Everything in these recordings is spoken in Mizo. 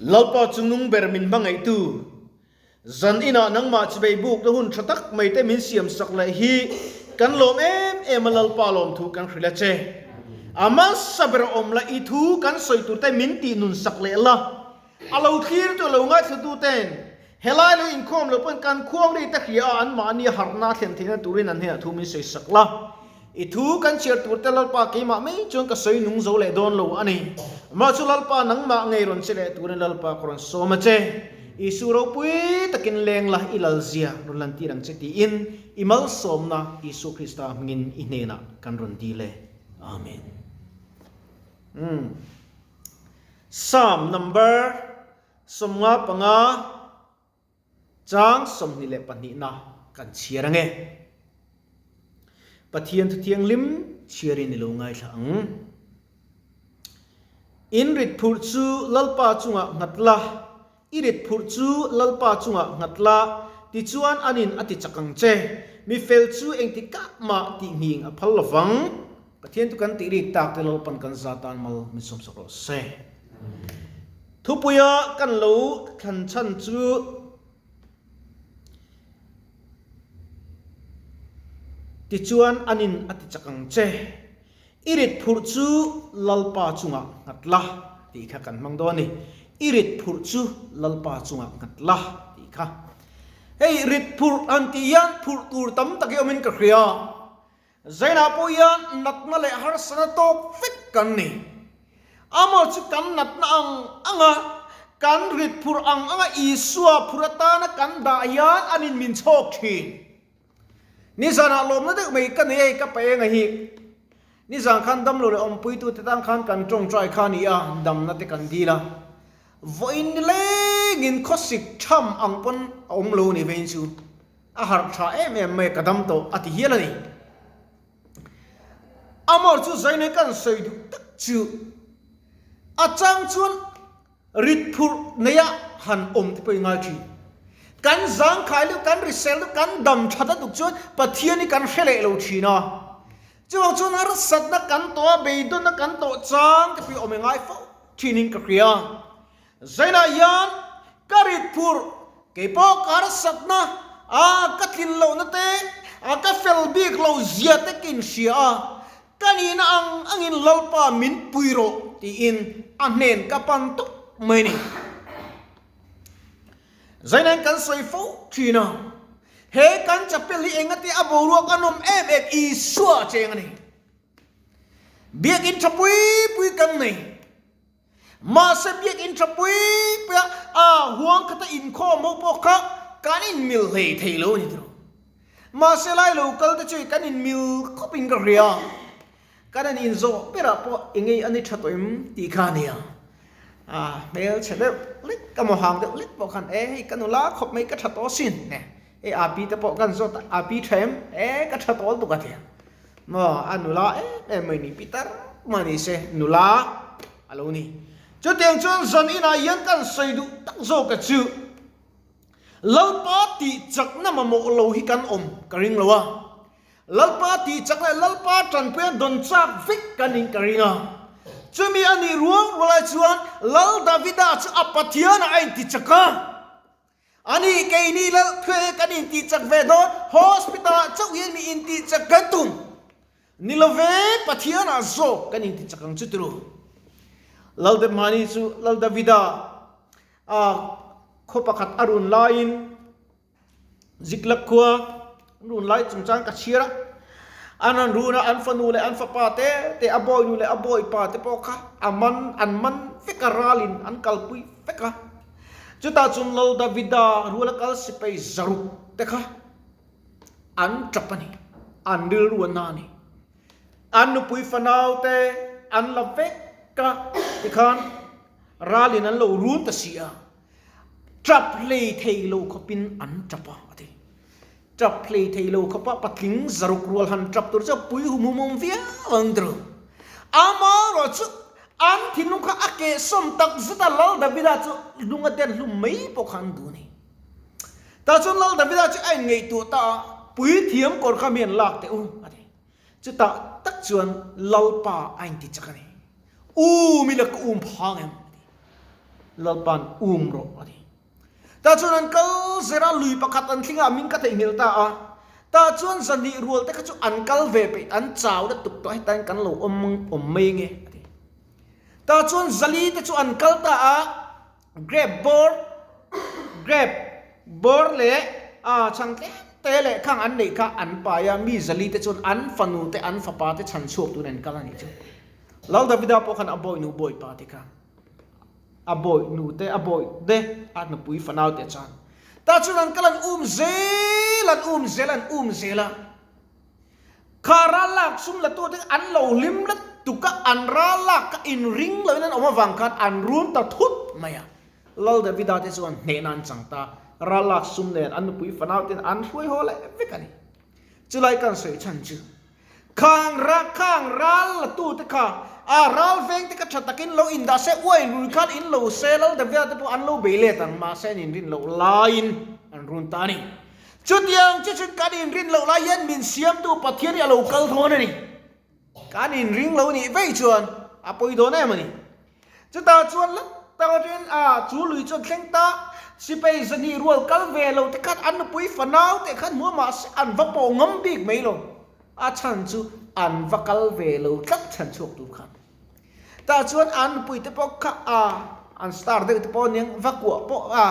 Lalpa chungnung ber min hmangaihtu, zan inah nangmah chivei bukna hun tha tak mai te min siam sak leh hi kan lawm em em a Lalpa lawmthu kan hrilh a che. A hmasa ber a awm la i thu kan sawi tur te min tih nun sak leh la. A lo thlirtu lo ngaithlatu ten helai lo inkhawm lo pawn kan khuang ri te hria a anmahni harhna a thlen theihna turin an hnenah thu min sawi sak la. I thu kan chhiar tur te Lalpa keimah mai chuan ka sawi nung zo leh dawn lo a ni. Mah chu Lalpa nangmah ngei rawn che leh turin Lalpa ka rawn sawm a che. Isu ropui takin leng la i lalzia rawn lantir ang che tiin i malsawmna Isu Krista hmingin i hnenah kan rawn dil e. Amen. Umm. Psalm number 55. Chang 22 na kan chhiar ange. Pathian thu thianghlim chhiarin i lo ngaithla ang. In rit phurh chu Lalpa chungah nghat la, i rit phurh chu Lalpa chungah nghat la, tichuan anin a ti chak ang che. Mi fel chu engti kah mah tih nghing a phal lovang. Pathian chu kan tih rik tak te Lalpan kan za tan mal min sawmsak rawh se. Thupuia kan lo thlan chhan chu tichuan anin a ti chak ang che. I rit phurh chu Lalpa chungah nghat la tih kha kan hmang dawn a ni. I rit phurh chu Lalpa chungah nghat la tih kha. Hei rit phurh han tih hian phurh tur tam tak hi awmin ka hria. Zainah pawh hian natna leh harsatna tawk vek kan ni. Amaw chu kan natna ang anga kan rit phurh ang anga Isua phurh atana kan dah hian an in min chhawk thin. Nizanah lawmna deuh mai ka nei a hei ka pa enga hi. Nizan khan damlo leh awmpuitute tan khan kan tawngtai kha a ni a, damna te kan dil a. Vawiin nilengin khawsik tham ang pawn a awm lo ni vein chu. A harh tha em em mai a, ka dam tawh a ti hial a ni. Amor chu zainei kan sawi duh tak chu a chang chuan rit phurh neia han awm te pawh i ngai thin. Kan zangkhai luh, kan risel luh, kan dam that a tuk chuan Pathian hi kan hre leh lo thin a. Chuvang chuan harsatna kan tawh a, beidawnna kan tawh chang te pawh i awm i ngai fo thinin ka hria. Zainah hian ka rit phurh, kei pawh ka harsatna a ka tlin lohna te, a ka fel bik loh zia te ka inhria a, ka nihna ang angin Lalpa min pui rawh tiin a hnen ka pan tawp mai a ni. Zainah hian kan sawi fo thin a, he kan chapel hi engati a boruak a nawm em em Isua cheng a ni. Biakinn tha pui pui kan nei. Mahse biakinn tha pui pui a, a huang khata inkhawm ho pawh kha kan inmil hlei thei lo a ni tiro. Mahse lai lo kal te chu kan inmil khawp in ka hria. Kan an inzawh berah pawh engei a ni tha tawh em tih kha a nia. A hmel chhe deuh lek ka maw hang deuh lek pawh khan e hei ka nula khawp mai ka tha tawh asin nge hei a pi te pawh kan zawt a, a pi tha em e ka tha tawh lutuk a ti a. Maw a nula em em mai ni pitar mah ni se nula a lo ni. Chutiang chuan zan inah hian kan sawi duh tak zawk a chu Lalpa tih chakna mamawh lo hi kan awm ka ring lo a. Lalpa tih chak leh Lalpa tanpuia dawn chak vek kan in ka ring a. Chumi a nih rual rualai chuan Lal Davida chu a Pathianah a inti chak a. Ani keini lal thuai kan intihchak ve dawn, hospital ah chauh hian mi intihchak kan tum. Ni lo ve, Pathian ah zawk kan intihchak ang chu tiro. Lal Demhani chu Lal Davida a khaw pakhat a run laiin Ziklag khua an run lai chungchang ka chhiar a, an han run a, an fanu leh an fapa te te a bawinu leh a bawipa te pawh kha a man an man vek a, ralin an kalpui vek a. Chutah chuan Lal Davida ruala kal sipai zaruk te kha an tap a ni, an rilru a na a ni. An nupui fanau te an la vek a, tikhan ralin an lo run ta si a, tap hlei thei lo khawpin an tap a, a ti. Tap hlei thei lo khawpa patling zaruk rual han tap tur chu pui hum hum awm viau ang tiro. Amaherawh chu an thinlung kha a kehsawm tak zet a, Lal Davida chu lung a den hlum mai pawh kha an duh a ni. Tah chuan Lal Davida chu a inngaihtuah ta a, Puithiam kawr kha mi an lak teh u, a ti. Chutah tak chuan Lalpa a inti chak a ni. U, mi la ka um phang em? A ti. Lalpa'n um rawh a ti. Tah chuan an kal zer a, lui pakhat an thlingah min ka theihnghilh ta a. Tah chuan zahnih rual te kha chu an kal ve peih, an chau na tuk tawh hetain kan lo awm awm mai nge a ti. Tah chuan zali te chu an kal ta a, grape bawr, grape bawr leh a chhang tlem te leh khang an neih kha an pai a, mi zali te chuan an fanu te an fapa te chhan chhuak turin an kal a nih chu. Lal Davida pawh khan a bawihnu bawipa te kha. A bawih nu te, a bawih te, a nupui fanau te chuan tah chuan an kal an um zel, an um zel, an um zel a. Kha ral lak sum la tu te an lo hlim lutuk a, an ral lak kha inring loin an awm avang khan an run ta thut mai a. Lal Davida te chuan hnehna an chang ta, ral lak sum nen an nupui fanau ten an hruai haw leh vek a ni. Chulai kan sawi chhan chu Khang ra khang ral la tu te kha a ral veng te kha tha takin lo indah se uai rui khan in lo se lal Davida te pawh an lo bei let ang mahse an inrin loh laiin an run ta a ni. Chutiang chu chu kan inrin loh lai hian min siamtu Pathian hi a lo kal dawn a ni. Kan inring lo nih vei chuan a pawi dawn em a ni. Chutah chuan la tak atangin a chu lui chuan thleng ta, sipai zahnih rual kal ve lo te khan an nupui fanau te khan hmuh mahse an va pawh ngam bik mai lo. A chhan chu an va kal ve lo tlat chhan chhuak tur khan. Tah chuan an nupui te pawh kha a an star deuh te pawh aniang va kuah pawh a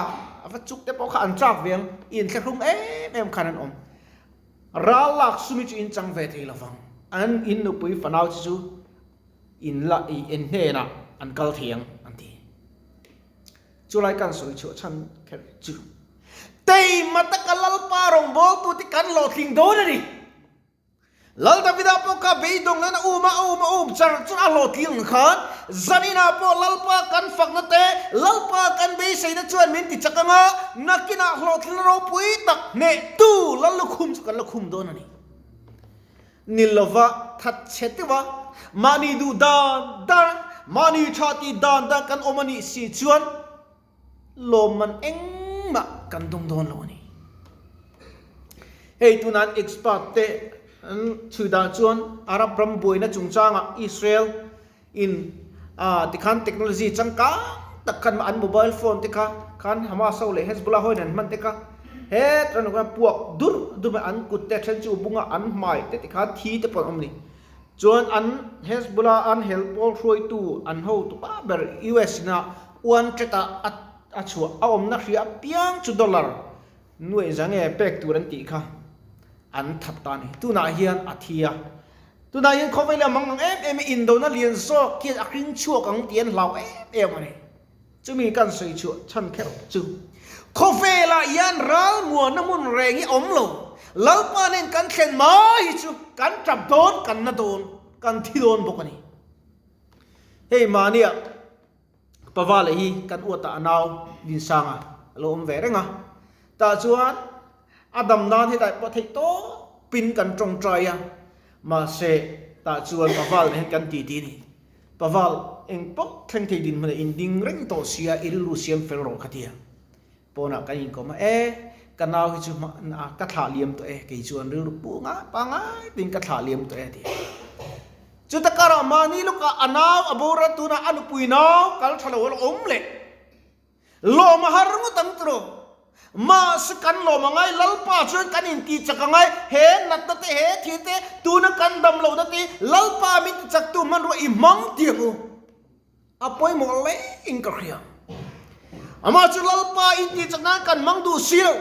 va chuk te pawh kha an chak ve ang inthlahrung em em khan an awm. Ral lak sumi chu in chang ve thei lovang. An in nupui fanau te chu In la i en hnenah an kal thei ang an ti. Chulai kan sawi chhuah chhan kher chu teima taka Lalpa rawngbawltute kan hlawhtling dawn a ni. Lal Davida pawh kha beidawng nen a um a, a um a um char char a hlawhtling ang khan zaninah pawh Lalpa kan fakna te, Lalpa kan beiseina chuan min ti chak ang a, nakinah hlawhtling ropui tak hnehtu Lal lukhum chu kan la khum dawn a ni. Ni lova that chhe deuh a, mahni duh dan dan, mahni tha tih dan dan kan awm a nih si chuan lawmman engmah kan dawng dawn lo a ni. Hei tunah an expert te an chhui dan chuan Arab ram buaina chungchangah Israel in tikhan technology changkang tak khan an mobile phone te kha khan Hamas ho leh Hezbollah ho in an hman te kha het ran khan puak dur dur mai an kut te then chu bunga an hmai te tikhan thi te pawh an awm a ni. Chuan an Hezbollah an hel pawl hruaitu an hotu pa ber US ina uan tet a a chhuah a awmna hria apiang chu dollar nuaih za nge pek tur an tih kha an that ta a ni. Tunah hian a thi a. Tunah hian khawvel a mang ang em em i indona lian zawk hian a hring chhuak ang tih an hlau em em a ni. Chumi kan sawi chhuah chhan kher chu khawvelah hian ral muanna hmun reng hi a awm lo. Lalpa nen kan thlen mai hi chu kan tap dawn, kan na dawn, kan thi dawn bawk a ni. Hei mahnia Pava leh hi kan uatah a nau Dinsanga a lo awm ve reng a. Tah chuan a dam nan hetah pawh theih tawpin kan tawngtai a, mahse tah chuan Paval nen hian kan titi a ni. Paval eng pawh thleng thei dinhmunah in ding reng tawh sia i rilru siam fel rawh ka ti a. Pawnah kan inkawm a, e ka nau hi chu ka thlah liam tawh e, kei chuan rilru pu ngai pangai tiin ka thlah liam tawh e a ti a. Chuta karah mahni lukah a nau a boral tunah a nupui nau kal tha lo a la awm leh. Lawm a har ngawt ang tiraw? Mahse kan lawm a ngai, Lalpa chuan kan inti chak a ngai, he natna te, he thil te, tuna kan dam lohna te hi Lalpa min ti chaktu hmanrua i hmang tiang u. A pawimawh hle in ka hria. Amah chu Lalpa inti chak nan kan hmang duh si lo.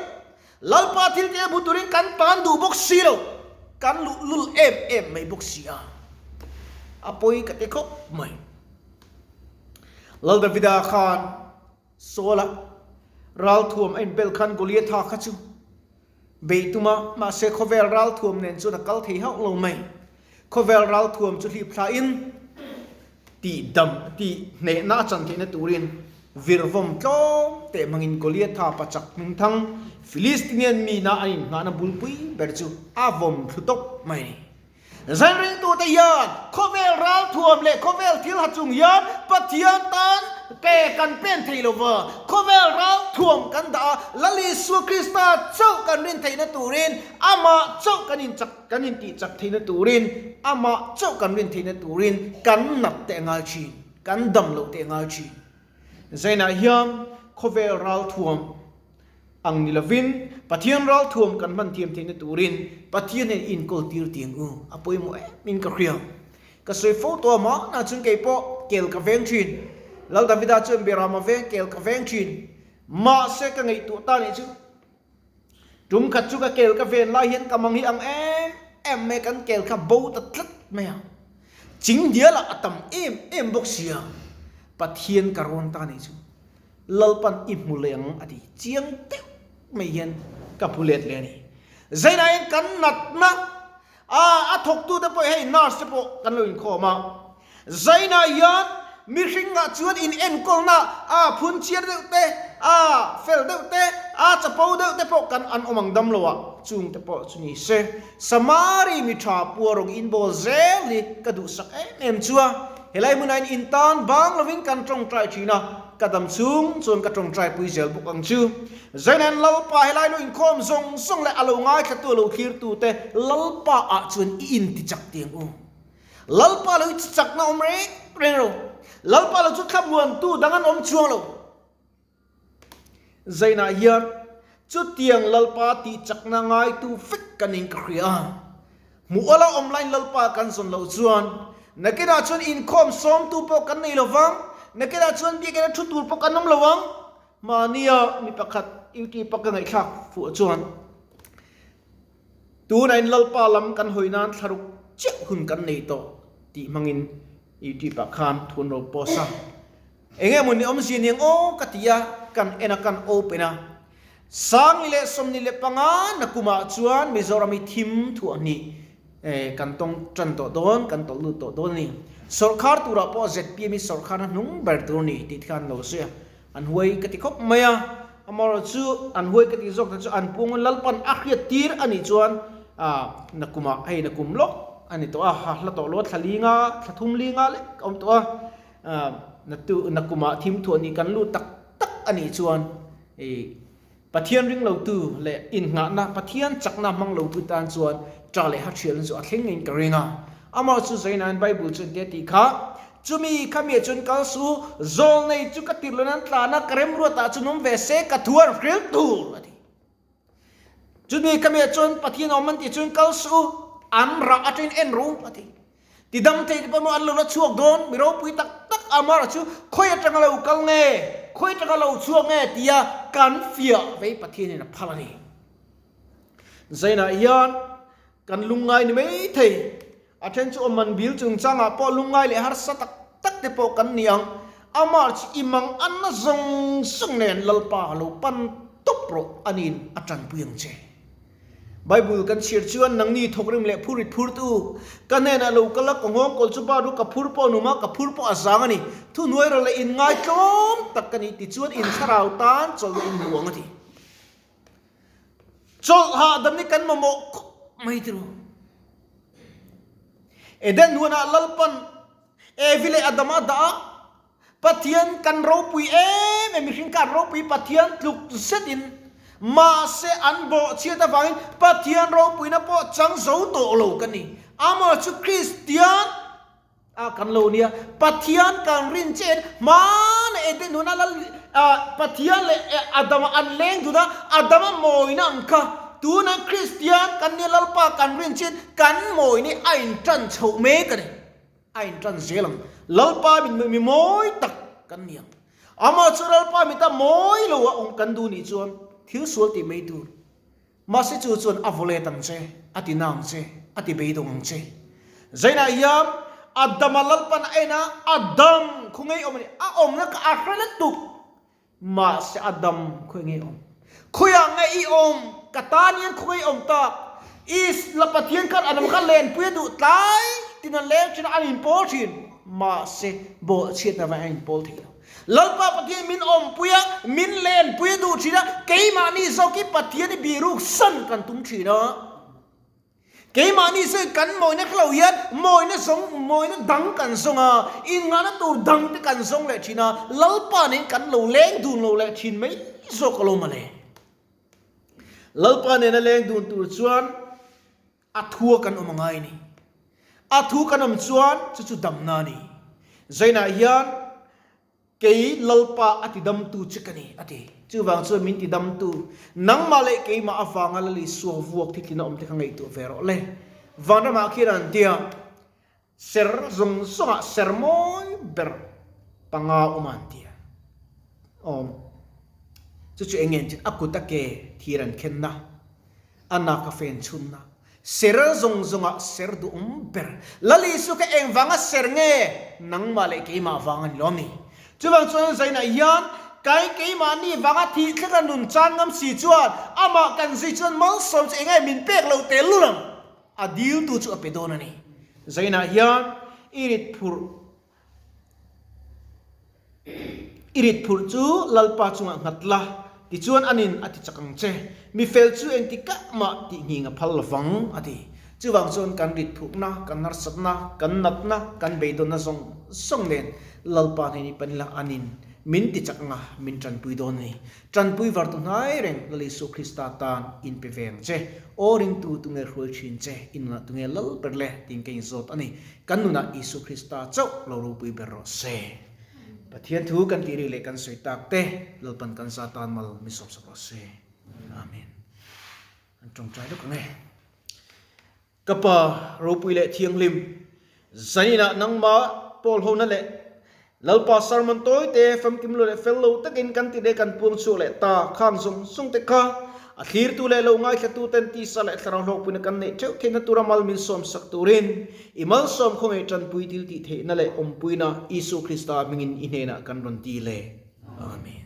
Lalpa thil te hmu turin kan tan duh bawk si lo. Kan luh lul em em mai bawk si a. A pawi ka ti khawp mai. Lal Davida khan Saul-a ralthuam a inbel khan Goliatha kha chu beih tum a, mahse khawvel ralthuam nen chuan a kal thei hauh lo mai. Khawvel ralthuam chu hlip thlain tih dam tih hnehna a chan theihna turin virvawm tlawm teh hmangin Goliatha pachak hmingthang Philistinian mina an inngahna bulpui ber chu a vawm thlu tawp mai a ni. Zanringtute hian khawvel ralthuam leh khawvel thil ha chung hian Pathian tan pe kan pen thei lo va, khawvel ralthuam kan dah a, Lal Isua Krista chauh kan rin theihna turin, amah chauh kan inchak kan intihchak theihna turin, amah chauh kan rin theihna turin kan nat teh ngai thin, kan dam loh teh ngai thin. Zainah hian khawvel ralthuam ang ni lovin Pathian ralthuam kan hman thiam theihna turin Pathian hian inkawl tir tiang u a pawimawh em in ka hria. Ka sawi fo tawh a mahna chuan kei pawh kel ka veng thin. Lal Davida chuan Berama veng kel ka veng thin. Mahse ka ngaihtuah ta nih chu tum khat chu ka kel ka ven lai hian ka mang hi ang em em mai kan kel kha bo ta tlat mai a. Chingdialah a tam em em bawk sia. Pathian ka rawn ta nih chu Lalpan i hmu leh ang a ti. Chiang deuh mai hian ka hmu let leh a ni. Zainain kan natna A a thawktute pawh hei nurse te pawh kan lo inkhawm a, Zainah hian mihringah chuan in enkawlna a phun chiar deuh te, a fel deuh te, a chapo deuh te pawh kan an awm ang dam lo a, chung te pawh chu ni se. Samari mi tha pua rawng inbawl zel hi ka duhsak em em chu a, helai hmunah hian in tan bang lovin kan tawngtai thin a, Ka dam chung chuan ka tawngtai pui zel bawk ang chu. Zainan Lalpa helai lo inkhawm zawng zawng leh a lo ngaithlatu a lo thlirtu te Lalpa ah chuan i inti chak tiang u. Lalpa lo i chi chakna awm reng reng lo. Lalpa lo chu thlamuantu dang an awm chuang lo. Zainah hian chutiang Lalpa tih chakna ngaitu vek kan in ka hria a. Hmuh awla awm laiin Lalpa kan zawn loh chuan nakinah chuan inkhawm sawmtu pawh kan nei lo vang, nakinah chuan biakina thu tur pawh kan awm lo ang. Mahnia mi pakhat YouTube a ka ngaihthlak fuh chuan tunah in Lalpa lam kan hawi nan thlaruk chiah hun kan nei tawh tih hmangin YouTube ah khan thu an lo post a. Enge maw ni awmzia niang aw ka ti a, kan en a kan open a. Sangli leh 25 na kumah chuan Mizoram hi thim thuah hnih kan tawng tan tawh dawn, kan tawlh lut tawh dawn a ni. Sawrkhar turah pawh zpm hi sawrkharna hnung ber tur a ni tih te khan lo sawi a, an huai ka ti khawp mai a. Amaherawhchu an huai ka tih zawk te chu an pung Lalpan a hriat tir a nih chuan na kumah hei na kum lawk a ni tawh a, ha hla tawh lo a, thla linga, thla thum linga lek a awm tawh a. Na tu na kumah thim thuah nih kan lut tak tak a nih chuan i Pathian ring lo tu leh innghahna Pathian chakna hmang lo tu tan chuan ṭa leh hathialna chu a thleng ngeiin ka ring a. Amah chu Zainain Bible chu engtia tih kha, Chumi kha mi ah chuan kal su, zawlnei chu ka tirh loin an tlan a, ka remruatah chu num ve se, ka thu an hril tur a ti. Chumi ka mi ah chuan Pathian awm an tih chuan kal suh u, an rah atangin en ru a ti. Ti dam thei te pawh maw an lo la chhuak dawn, mi ropui tak tak Amara chu khawi atanga lo kal nge, khawi atanga lo chhuak nge tia kan fiah vei Pathianin a phal a ni. Zainah hian kan lungngai ni mai thei, a then chu awm an bil chungchangah pawh lungngai leh harsa tak tak te pawh kan ni ang. Amah chu i mang anna zawng zawng nen Lalpa lo pan tawp rawh aniin a tanpui ang che. Bible kan chhiar chuan nangni thawkrim leh phurit phur tu ka hnenah lo kal a, ka nghawng kawl chu ba ru ka phur pawh a num a, ka phur pawh a zang a ni. Thuhnuai rawh leh inngai tlawm tak ka ni ti chuan in thlarau tan chawlhna in hmu ang a ti. Chawlh hahdam hi kan mamawh khawp mai tiraw. Eden huanah Lalpan Evi leh Adama dah a, Pathian kan ropui em em, mihring kha an ropui Pathian tluk zetin mahse an bawhchhiat avangin Pathian ropuina pawh chang zo tawh lo kan ni. Amah chu Kristian a kan lo nia, Pathian kan rin chiahin hmana Eden huna lal Pathian leh Adama an leng dun a, Adama mawina ang kha tuna Kristian kan nia Lalpa kan rin chiahin kan mawina hi a intan chhoh mek a ni. A intan zel ang. Lalpa min mi mawi tak kan ni ang. Amah chu Lalpa mita mawi lo a awm kan duh nih chuan thil sual tih mai tur. Mahse chu chuan a vawlet ang che, a ti na ang che, a ti beidawng ang che. Zainah hian Adama Lalpan a en a, Adam khaw ngei awm a ni. A awmna kha a hre lutuk. Mahse Adam khawi ngei awm? Khawiah nge i awm? Ka tan hian khaw ngei awm tak? Is la Pathian khan Adam kha lenpui a duh tlai tin a leng thin a, an inpawl thin. Mahse bawhchhiatna avangin an inpawl thei lo. Lalpa Pathian min awmpui a, min lenpui a duh thin a, keimahni zawk hi Pathian i biruk san kan tum thin a. Keimahni sawi kan mawina kha lo hian mawina zawng, mawina dang kan zawng a, innghahna tur dang te kan zawng leh thin a, Lalpa nen kan lo leng dun lo leh thin mai zawk alawm a le. Lalpa nena leng dun tur chuan a thua kan awm a ngai a ni. A thu kan awm chuan chu chu damna a ni. Zainah hian. Kei Lalpa a tidamtu che ka ni, a ti. Chuvang chuan min tidamtu, nangmah leh keimah avanga Lal Isua vuak thitlina awm te kha ngaihtuah ve rawh le. Vanramah khian an ti a, ser zawng zawngah ser mawi ber panga awm a an ti a. Awm. Chu chu eng nge an chin? A kut a ke thir an khenna. A nak a fen chhunna ser zawng zawngah ser duhawm ber. Lal Isu kha eng vanga ser nge? Nangmah leh keimah vang a ni lo a ni. Chuvang chuan zainah hian kai keimahni vanga thih thleka nun chan ngam si chuan amah kan zui chuan malsawm chu eng nge min pek loh tel lul ang? A diltu chu a pe dawn a ni. Zainah hian i rit phurh I rit phurh chu Lalpa chungah nghat la, tichuan anin a ti chak ang che. Mi fel chu engti kah mah tih nghing a phal lovang, a ti. Chuvang chuan kan rit phurhna, kan harsatna, kan natna, kan beidawnna zawng zawng nen Lalpa hnen i pan ila anin min ti chak anga min tanpui dawn a ni. Tanpui var tu hnai reng Lal Isu Krista tan in pe ve ang che. Aw ringtu tunge hruai thin che, i nunah tunge lal ber le tiin ka inzawt a ni. Kan nunah Isu Krista chauh lo ropui ber rawh se. Pathian thu kan tih ri leh kan sawi tak te Lalpan kan za tan mal min sawmsak rawh se. Amen. An tawngtai lawk ang e. Ka Pa ropui leh thianghlim, zaninah nangmah Paul hona leh Lalpa sermon tawi te famkim lo leh fel lo takin kan ti leh kan puang chhuak leh ta khang zawng zawng te kha a thlirtu leh lo ngaithlatu ten tisa leh thlarau hlawkpuina kan neih theuh theihna tura mal min sawmsak turin i malsawm khawngaih tanpui thil tih theihna leh awmpuina Isu Krista hmingin i hnenah kan rawn ti le. Amen.